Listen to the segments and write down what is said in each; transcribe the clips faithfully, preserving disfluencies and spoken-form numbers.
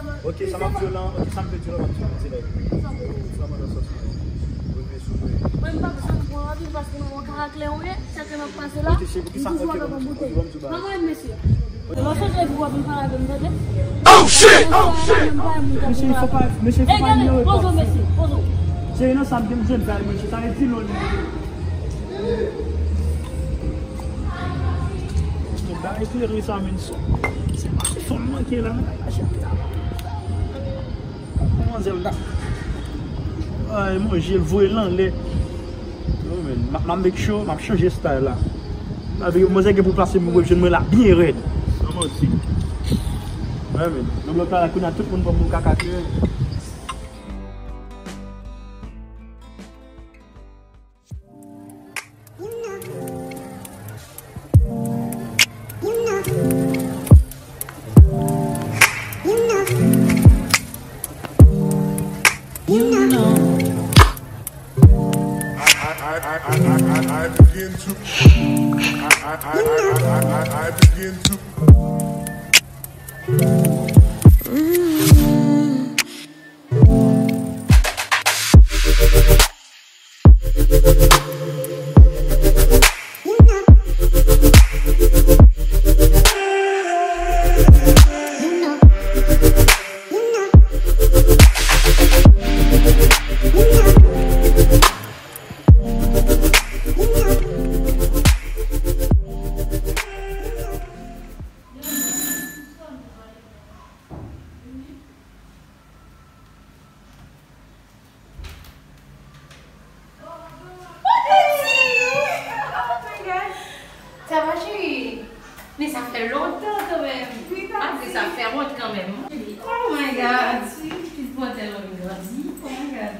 Ok, sa m ap di w lan, ok, sa m te di w lan, m ap di w dirèk. Ou vrèman nan sans mwen. Ou vle sou mwen. Mwen, m p ap janm pran anpil paske nou yon karakè ou ye, sa ke m ap pase la, m toujou ap yon boutèy. Mwen, mwen, mesye. Lè w chanje pou w ap vin pale avè m, tande? Oh shit! Oh shit! Mesye, il faut pas, mesye, il faut pas ignorer. Pozo, mesye, pozo. Se nan sa m te m jwenn bay mwen, sa vle di lò li. Bagay klere sa, men, se, se pa ti fanm manke la, nan kay la, chèf la. Manzèl la. Ay, manje l, voye l anlè. Yo, men, m ap, m ap make sure, m ap chanje style la. Avèk manzè gen pou plase m, pou jwenn mwen la, byen rèd. San manti. Wè, men, nan blòk la, la, kounye a, tout moun ban m kaka klere. I, I, I, I, I, I, I begin to, I, I, I, I, I, I, I begin to. Oh my God! Sa va, cheri? Men sa fè lontan kanmenm. Wi, ah, men sa fè wont kanmenm. Oh my God! Ti, ti pantalon li grandi. Oh my God!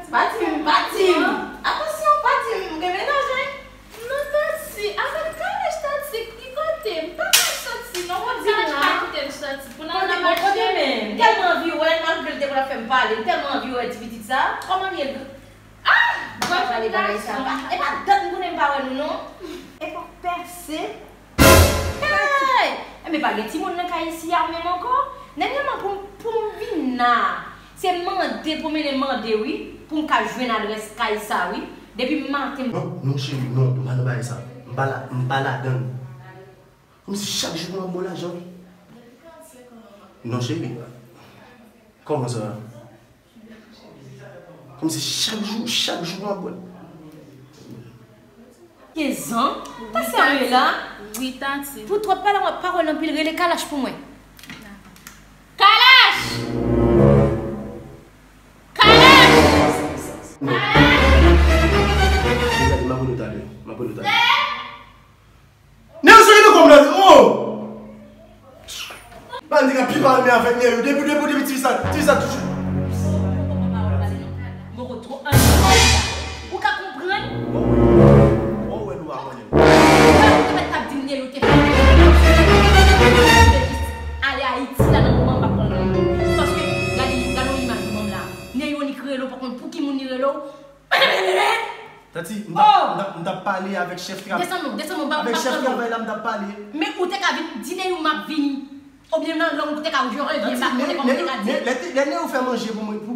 Pa di m, pa di m. Atansyon, pa di m. M gen mennaj, wi. Non, Tati, avèk Kalash, Tati, ki kote? M pa ka soti, non, Kalash pa kite m soti. Pou n al nan mache. Kote, kote menm? M tèlman anvi wè l, malgre l te konn ap fè m pale, m tèlman anvi wè ti pitit sa. Kòman l ye? Ah! Gòj yon gason. E pa dat m konnen m pa wè nou, non. E pa pèse. Hey! Enben, pa gen timoun nan kay isi a menm ankò? Dènyèman, pou, pou m vin la, se mande, pwomennen mande, wi, pou m ka jwenn adrès kay sa, wi. Depi maten. Non, non, cheri, non, m pa nan bagay sa. M pa la, m pa ladan l. Kòmsi chak jou pou m ap ba w lajan, wi. Non, cheri. Kòman sa? Kòmsi chak jou, chak jou mwen ap bwè. Kenz an? Ta serye la? Wi, Tati. Pou twòp pale, w ap pawòl anpil, rele Kalash pou mwen. Kalash! Kalash! Non. Kalash! M ap rele w talè. M ap rele w talè. Nèg yo sou nou kòm nan, oh! Bandi ka pi pa renmen avèk nèg yo. Depi, depi, depi ti sa, ti sa toujou. Mwen ko twò ann. Ou ka konprann? Bon, wè nou pa konnen. Ou te mèt t ap di m nèg yo te fè. Ale Ayiti la nan moman m pa konn la. Paske gade, gade yon imaj ou ban m la. Nèg yo ni k rele w, pa konn pou ki moun li rele w. Tati, m t ap, m t ap, m t ap pale avèk chèf travay. Desann non, desann non, m p ap, m p ap. Avèk chèf travay la, m t ap pale. Men ou te ka vin di nèg yo m ap vini. Oubyen nan lang ou te ka, je reviens, m pa konnen kòman ou te ka di. Lè, lè, lè nèg yo fè manje pou mwen, pou,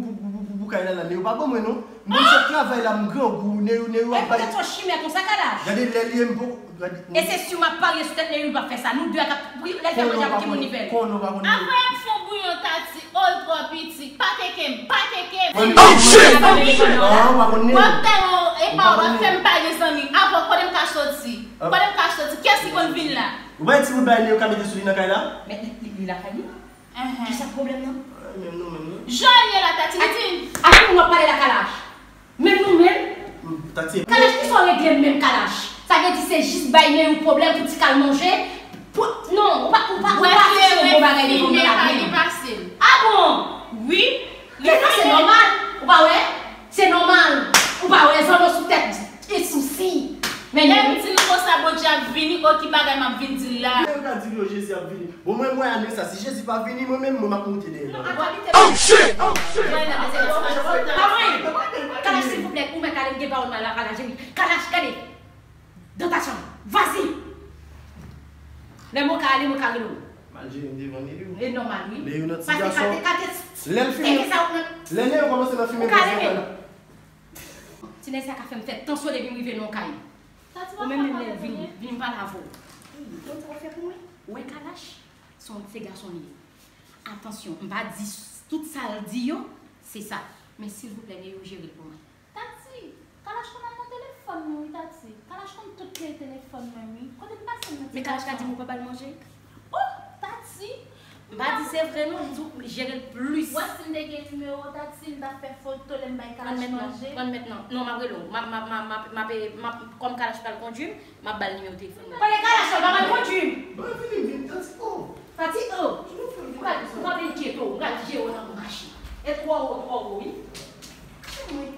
pou kay la, la, nèg yo pa ban mwen, non. Mwen chèf travay la, m grangou, nèg yo, nèg yo ap bay. Epi w chimè konsa, Kalash. Gade lè l ye, m poko. E se si m ap parye sou tèt li, li p ap fè sa. Nou de a k ap, wi, lè l fè manje a, pou ki moun li fè l? Konnen w pa konnen. Apre y ap fè w bouyon, Tati, o l twò piti. Pa keke m, pa keke m. Oh, shit! Ah, w pa konnen. W ap fè yon, epa w ap fè m pa gen zanmi. Avan, kote m ka soti? Kote m ka soti? Kiyès ki konn vin la? Ou pa wè ti bout bagay li yo ka mete sou li nan kay la? Men li, li, li lakay li. Kisa pwoblèm nan? Menm nou menm, non. Jan l ye la, Tati, li di. A ki moun w ap pale la, Kalash? Menm nou menm? Tati. Kalash, kisa w regle m menm, Kalash? Sa vle di se jis bay nèg yo pwoblèm pou ti kal manje? Pou, non, ou pa, ou pa, ou pa affiche yon bon bagay devan mwen la, menm. Ah bon? Wi. Kisa se nòmal? Ou pa wè? Se nòmal. Ou pa wè zanno sou tèt e sousi. Men lè m di nou konsa, Bondye ap vini, o ki bagay m ap vin di l la. Lè yo ka di yo Jezi ap vini. Bon, mwen, mwen, ane sa, si Jezi pa vini, mwen menm, mwen, m ap moute dèyè l. Oh, shit! Oh, shit! Kalash, silvouplè, ou mèt ale, m gen pawòl mwen la, Kalash, wi. Kalash, gade. Dans ta chambre. Vas-y! Lè mwen ka ale, mwen ka rele w. Mal jere m devan Neyou. E nòmal, wi. Neyou nan ti gason. Lè l fimen, lè Neyou kòmanse nan fimen, ou ka leve. Ti nèg sa ka fè m fè tansyon depi m rive nan kay. Ou menm, menm lè vin, vin pale avè w. Ou wè Kalash? Se yon, se gason li ye. Atansyon, m pa di s-, tout sa l di yo, se sa. Men silvouplè, Neyou jere l pou mwen. Tati, Kalash konn al nan telefòn mwen wi, Tati. Kalash konn tout kle telefòn mwen wi. Kote m pase m nan ti gason? Men Kalash ka di m ou pa ba l manje? Oh, Tati! M pa di se vre non, m di w jere l plis. Wè si m te gen nimewo Tati, m t ap fè foto lè m bay Kalash manje. Pran mèt nan, pran mèt nan. Non, m ap rele w. M ap, m ap, m ap, m ap, m ap, m ap, kòm Kalash pral kondui m, m ap ba l nimewo telefòn mwen. Kote Kalash la, pa mal kondui m. Bon, vini, vini, Tati, oh. Tati, oh. Ou pral, ou pral enkyete w, ou pral jere w nan machin. E twò wo, twò wo, wi. Anmwey.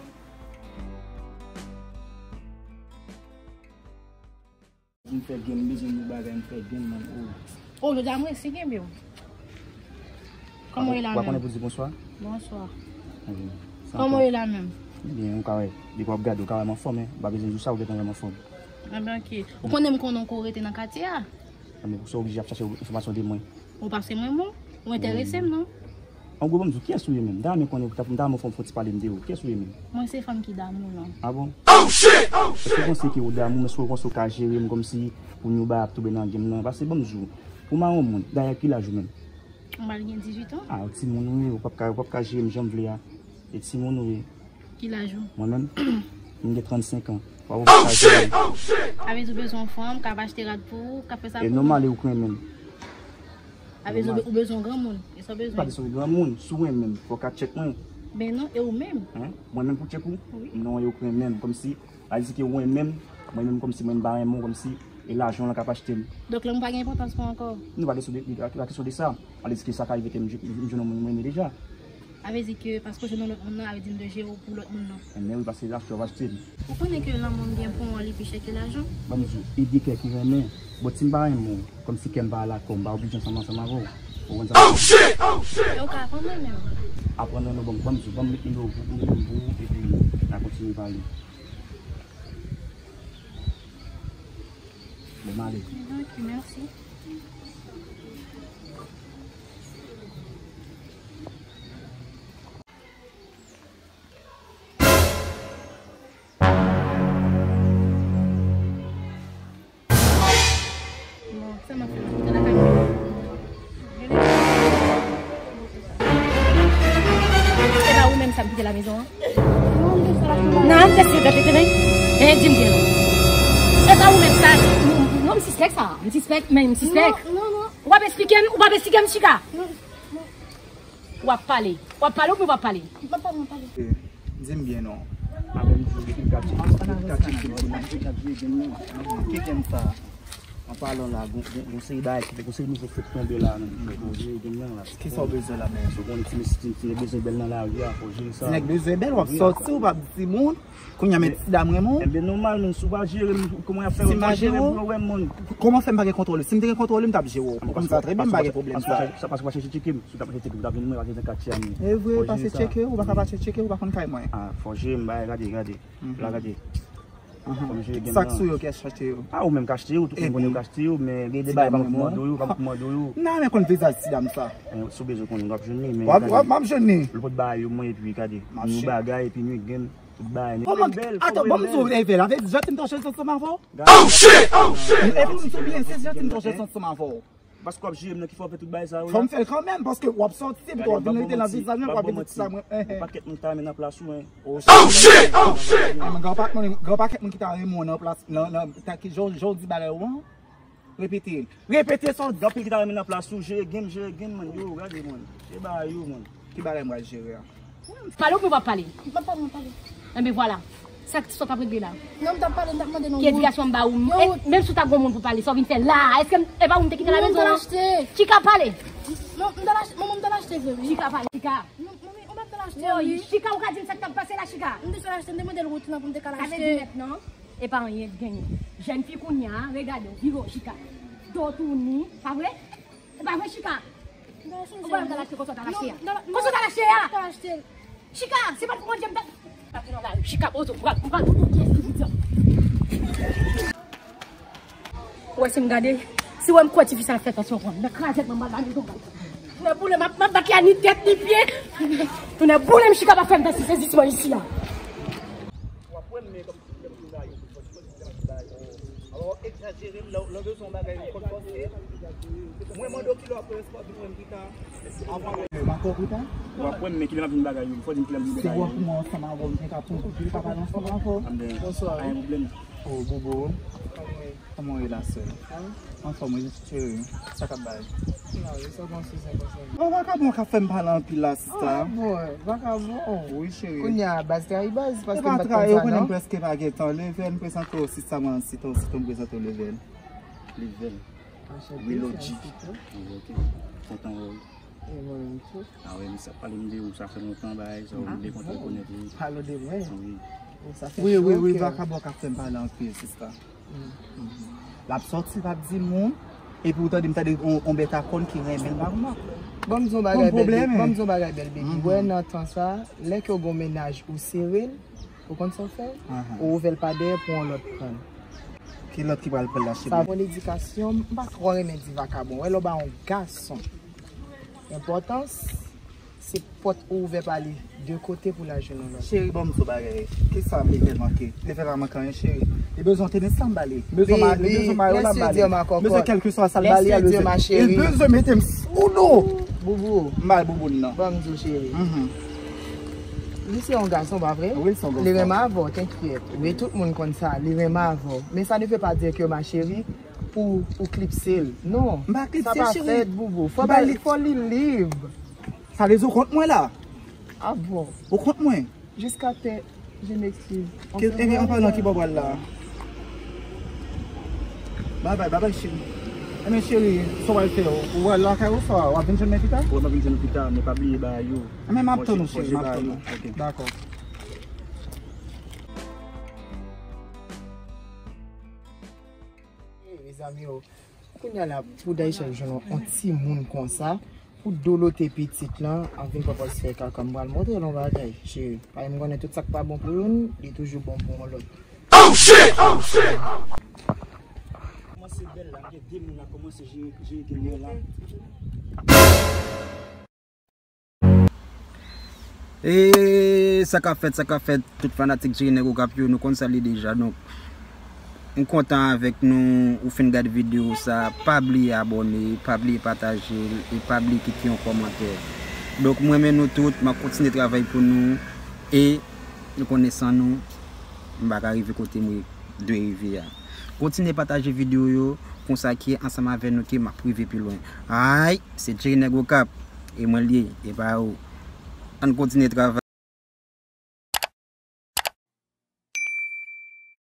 M fè gen, m bezwen yon bagay, m fè gen, man, oh. Oh, jodi a m resi kenbe w. Kòman w ye la menm? Ou pa konnen pou di bonswa? Bonswa. Kòman w ye la menm? Byen, ou ka wè. Depi w ap gade, ou ka wè m anfòm, en. M pa bezwen di w sa, ou gentan wè m anfòm. Enben, oke. Ou konnen m konnen w ko rete nan katye a? Enben, pou sa w oblije ap chache enfòmasyon de mwen? Ou pase mwen bon? Ou enterese m, non? An gwo, ban m di w, kiyès ou ye menm? M ta renmen konnen, m ta renmen fè w fè yon ti pale m de ou. Kiyès ou ye menm? Mwen se fanm ki damou lan. Ah bon? Èske w panse ke ou damou, men èske w panse w ka jere m kòmsi pou nou ba ap tonbe nan game nan? Paske ban m di w, ou mawon moun, dayè ki laj ou menm? M pral gen dizuit an. Ah, ou timoun ou ye, ou p ap ka, ou p ap ka jere m jan m vle a. E timoun ou ye. Ki laj ou? Mwen menm, m gen trannsenk an. Ou p ap ka jere m. Sa vle di ou bezwen yon fanm k ap achte rad pou ou, k ap fè sa pou ou? E nòmal, e ou k renmen m. Sa vle di ou be-, ou bezwen yon granmoun, e sa w bezwen? Pa bezwen yon granmoun, si w renmen m, fò w ka tchèk mwen. Ben non, e ou menm? Hein? Mwen menm pou tchèk ou? Wi. Non, e ou k renmen m, kòmsi, sa vle di ke ou renmen m, mwen menm kòmsi mwen m pa renmen w, kòmsi, e lajan w lan k ap achte m. Donk, lanmou pa gen enpòtans pou ou ankò? Non, pa kesyon de, de, pa kesyon de sa. Sa vle di ke sa ka rive ke m, m jwenn yon moun mwen renmen deja. Sa vle di ke paske w jwenn yon lòt moun nan, sa vle di m dwe jere w pou lòt moun nan. Enben wi, paske achte w ap achte m. Ou konnen ke lanmou m gen pou ou li pi chè ke lajan? Ban m di w, e de kè ki renmen. Bon, si m pa renmen w, kòmsi kè m pa lakò, m pa oblije ansanm ansanm avè w. Ou konprann sa? E ou ka aprann renmen m? Aprann renmen, bon, ban m di w, ban m met nimewo pou, nimewo pou ou, epi n a kontinye pale. Bon, m ale. Ok, mèsi. Bon, sa m ap fè la? Mwen lakay mwen. E pa ou menm sa m kite la mezon an? Non, m te sou la. Nan, m te sou la, te tene. E di m byen non. E pa ou menm sa? Non, m sispèk sa. M sispèk, men m sispèk. Non, non, non. W ap esplike m, w ap esplike m, Chika. Non, non. W ap pale. W ap pale oubyen w p ap pale? M p ap pale, m ap pale. Eh, di m byen non. Avè m di w, depi l ka tcheke, depi l ka tcheke m, se mwen ki t ap jere game nan. Ki game sa? An palan la, gon, gon, gon seri bagay ki, gon seri nouvo fèt tonbe la, menm. Fò jere game nan la. Kisa w bezwen la menm? Ou konnen ti mesye, ti, ti nèg bezwen bèl nan lari a, fò jere sa. Ti nèg bezwen bèl, w ap sòti, w p ap di moun. Kounye a, men ti dam renmen w. Enben, nòmal, menm si w pa jere m, kòman y ap fè? Si m pa jere w, bro, wè, moun. Kòman fè m pa gen kontwòl ou? Si m te gen kontwòl ou, m t ap jere w. Ou konn sa trè byen, m pa gen pwoblèm sa. Paske w pa chèche tcheke m. Si w t ap chèche tcheke m, w t ap vin mwen, pa gen kay a. Eee, vre, pase tcheke, ou pa ka pa chèche tcheke, ou pa konn kay mwen. Ah, fò jere m, bagay, gade, gade. La, gade. Fò m jere game nan. Sa k sou yo, kiyès k achte yo? Ah, ou menm k achte yo, tout moun konnen ou k achte yo, men gen de bagay pa pou mande w yo, pa pou mande w yo. Nan, men konn vizaj ti dam sa. Si w bezwen konnen, w ap jwenn li, men w ap, w ap, m ap jwenn li. Li pot bagay yo mwen, epi gade, nou bagay, epi nou gen tout bagay. Kòman, atann, ban m di w, Evel, avè di, jan ti m t ap chèche ansanm avè w. Oh shit! Oh shit! Epi m di w byen, se jan ti m t ap chèche ansanm avè w. Paske w ap jere m nan ki fè w fè tout bagay sa yo la. Fò m fè l kanmenm, paske w ap sòti, epi w ap vin rete nan vizaj mwen, w ap vin di sa mwen. Gen pakèt moun ki ta renmen nan plas ou, en. Oh shit! Oh shit! Gen pakèt moun, gen pakèt moun ki ta renmen w nan plas, nan, nan, ta ki jan, jan w di bagay ou an. Repete. Repete sa w di. Gen anpil ki ta renmen nan plas ou, jere game, jere game, man. Yo, gade, man. Jere bagay yo, man. Ki bagay m pral jere a? Pale oubyen w p ap pale? M p ap pale, m p ap pale. Enben vwala. Sa, sa w t ap regle la? Non, m t ap pale, m t ap mande nan wout. Ki edikasyon m ba ou? Menm si w t ap gen yon moun pou pale, sa w vin fè la a? Èske m, e pa ou m te kite la mezon an? Non, m t al achte. Chika, pale. Non, m t al achte, manman, m t al achte vre, wi. Chika, pale, Chika. Non, manmi, ou pa t al achte, wi. Chika, ou ka di m sa k t ap pase la, Chika? M te sot achte, m te mande l wout lan pou m te ka al achte. Sa vle di mentnan, e pa anyen k genyen. Jèn fi kounye a, regade w, vire w, Chika. Do w touni, pa vre? E pa vre, Chika? Ou pa t al achte konsa w t al achte a? Konsa w t al achte a? Chika, se pa pou manje m t ap. Chika, poze w, m pral, m pral pou tout pyès ki di. Ou wè si m gade, Si w wè m kwè tifi sa fè tansyon pran m, nan krazèt mwen m pral ba li yon gòl. Tounen boule m ap, m ap bat li a ni tèt ni pye. Tounen boule m chita pa fè m fè sezisman isi a. W ap wè m men kòmsi m gen bagay yo pou fò di fò di m gen bagay yo. Alò w ap egzajere m lè w bezwen yon bagay ou konn fòse. Mwen mande w kilè w ap wè espwa vin wè m pita. Avan w wè m ankò pita. W ap wè m men kilè m ap vin bagay yo pou fò di m kilè m vin bagay yo. Se w ap mwen ansanm avè w m te ka pran kout pye pa pale ansanm avè w. Bonswa. Pa gen pwoblèm. Oh, Bobo. Kòman w ye la, sè? Anfòm, wi, cheri. Sa k ap bay? Bon, vakabon k ap fè m pale anpil la, sista. Ah, bon, vakabon. Wi, cheri. Kounye a, baz trayi baz, paske m pa t konn sa, non? Yo konnen m prèske pa gen tan. Level, m prezante w, sista, mwen, sito, sito, m prezante w, Level. Level. Wi, Lodji. Wi, ok. Kontan wè w. E mwen menm tou. Ah wi, misye ap pale m de ou, sa fè lontan, bagay sa, m te kontan rekonèt ou. Pale de mwen? Wi. Wi, wi, wi, vakabon k ap fè m pale anpil, sista. L ap sòti, l ap di moun, epi ou tande m tande on, on bèt a kòn ki renmen l, pa konn. Ban m di yon bagay, bèl baby. Ban m di yon bagay, bèl baby. Wè, nan tan sa, lè ke w gen yon mennaj ou sere l, ou konn sa w fè? Ou ouvè l pa dèyè pou yon lòt pran l. Ki lòt ki pral pran l la, cheri? Sa bon edikasyon, m pa twò renmen di vakabon. Wè, lè w ba yon gason enpòtans, se pòt ou ouvè pa li de kote pou l al jwenn yon lòt. Cheri, ban m di w bagay. Kisa Level manke? Level pa manke anyen, cheri. Li bezwen tenis la, m ba li. Li bezwen ma-, li bezwen mayo la, m ba li. Li bezwen kèlkeswa sa l ba li a, li bezwen. Li bezwen mete m sou do. Boubou. M ba l bouboun nan. Ban m di w, cheri. Li se yon gason, pa vre? Wi, li se yon gason. Li renmen avè w, t'inquiète. Wi, tout moun konn sa, li renmen avè w. Men sa ne veut pas dire que, ma chérie, ou, ou klipse l. Non. M pa klipse, cheri. Sa pa fèt, Boubou. Fò li, fò li lib. Sa vle di ou kont mwen la? Ah bon? Ou kont mwen? Jusqu'à terre, je m'excuse. Ke, ebyen, an palan, ki bò w pral la? Babay, babay, cheri. Ebyen, cheri, sa w pral fè? Ou pral lakay ou swa w ap vin jwenn mwen pita? Wi, m ap vin jwenn ou pita, men pa bliye bagay yo. Ebyen, m ap tann ou, cheri, m ap tann ou. Ok. Dakò. Hey, mezanmi yo, kounye a la, pou Daychèl jwenn yon timoun konsa, pou dolote pitit lan, ap vin pran pòz fè kaka. M pral montre l yon bagay, cheri. Paske m konnen tout sa k pa bon pou youn, li toujou bon pou yon lòt. Oh shit! Oh shit! Kòmanse bèl la, m gen de moun la, kòmanse jere, jere kèl la. E sa k ap fèt, sa k ap fèt, tout fanatik Jerry Nèg Okap yo, nou konn sa l ye deja. Donk, m kontan avèk nou, ou fin gade videyo sa, pa bliye abòne, pa bliye pataje l, e pa bliye kite yon kòmantè. Donk, m renmen nou tout, m ap kontinye travay pou nou, e nou konnen san nou, m pa ka rive kote mwen dwe rive a. Kontinye pataje videyo yo, konsa ke ansanm avè nou ke m ap rive pi lwen. Ay, se Jerry Nèg Okap, e mwen l ye, e pa ou. Ann kontinye travay.